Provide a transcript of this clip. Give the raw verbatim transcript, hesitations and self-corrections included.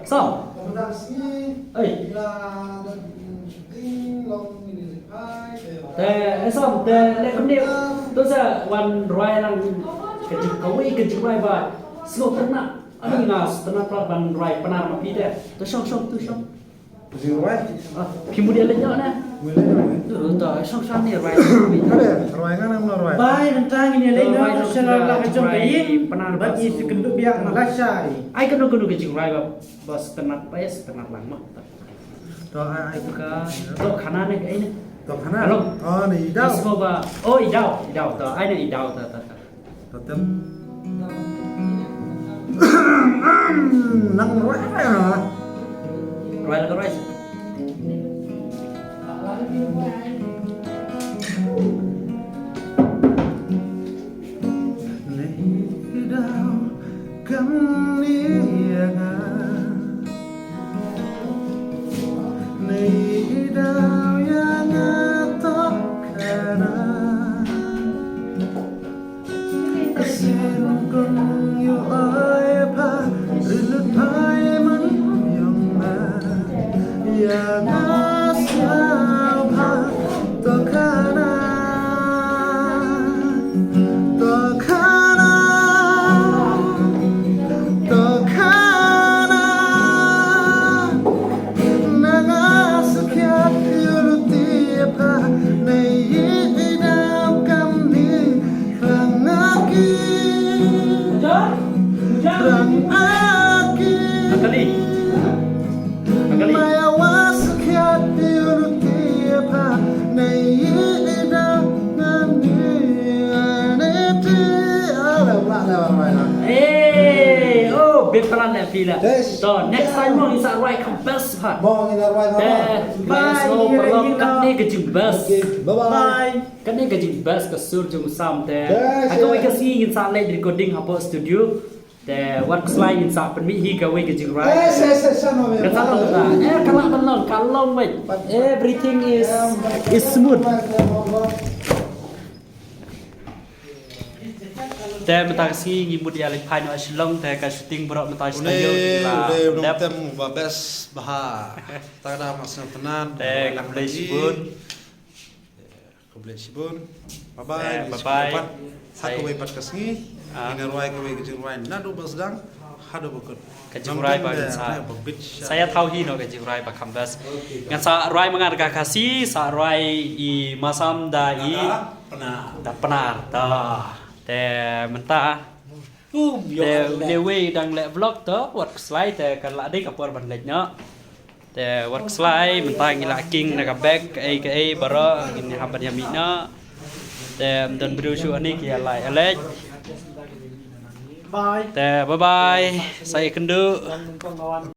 Sam. Ei. Te, eh, Sam, te, leh kumne, to sa wan rwai lang ka jing, kawei ka jingrwai ba sngewtynnat. Ani nga sngewtynnat pat ban rwai Pnar ma phi te. To shong, shong, to shong. Ka jingrwai? Ah, phi mut ïa leit noh ne? Mut leit noh ne? To, to, shong, shong ne rwai. Rwai, rwai nga nang rwai. Bai, nangta ngin ïa leit noh, rwai, sha la ka jong ka ïing. Pnar bad i sa kynduh biang na lashai. Ai kano kano ka jingrwai ba Ba sngewtynnat, ba sngewtynnat lang mo. To, ai, ai, ka, to khana ne, ai ne. To khana? Hello. Oh, ne i daw. Yes, mo ba. Oh, i daw, i daw. To, ai ne i daw, to, to, to. To tem. Nang rwai, rwai, rwai. Rwai, rwai. Nei i daw kam ni ïa nga. Nei i daw ïa nga to khana. Ka sien kong ïoh ai pha, rit lut phai man ïong ma. Ïa nga sñiaw pha, to khana, to khana, to khana. Na nga sakhiat ïa u lynti ïa pha, na i i daw kam ni rang aki. Rang aki. Kali. Kali. Maya wa sakhiat ïa u lynti ïa pha, na i i daw kam ni rang aki. Ala, ala, ala, ala. Eh, oh, bit palan le pila. Yes. To, next time mo ngin sa rwai kham best. Ha. Mo ngin rwai kham best. Bye. Bye. Katne ka jingbest. Okay, bye bye. Bye. Katne ka jingbest ka sur jong u Sam te. Yes, ha kawei ka sngi ngin sa leit recording hapoh studio. Te wat kslai ngin sa pynmih hi kawei ka jingrwai. Yes, yes, yes, yes, no, no. Ka sa long ta. Eh, ka lah ban long, ka long wei. Everything is, is smooth. Te mynta ka sngi ngi mut ïa leit phai noh Shillong te ka shooting baroh mynta shi taïew la dep. Tem ba best bha. Ta da ma sngewtynnat. Te khublei shibun. Khublei shibun. Bye bye. Te bye bye. Ha kawei pat ka sngi. Ngin rwai kawei ka jingrwai naduh ba sdang haduh ba kut. Ka jingrwai ba ngin sa, sa ïa thaw hi noh ka jingrwai ba kham best. Ngan sa rwai ma nga da ka Khasi, sa rwai i Masam da i da Pnar. Da Pnar ta. Te mynta te une wei dang leh vlog to, wat kslai te kan lah dei ka por ban leit noh. Te wat kslai mynta ngi la king na ka bag kaei kaei baroh ngin hap ban ïa mih noh. Te ym don briew shuh ani ki ïa leit. Bye. Te bye bye. Sa ïakynduh.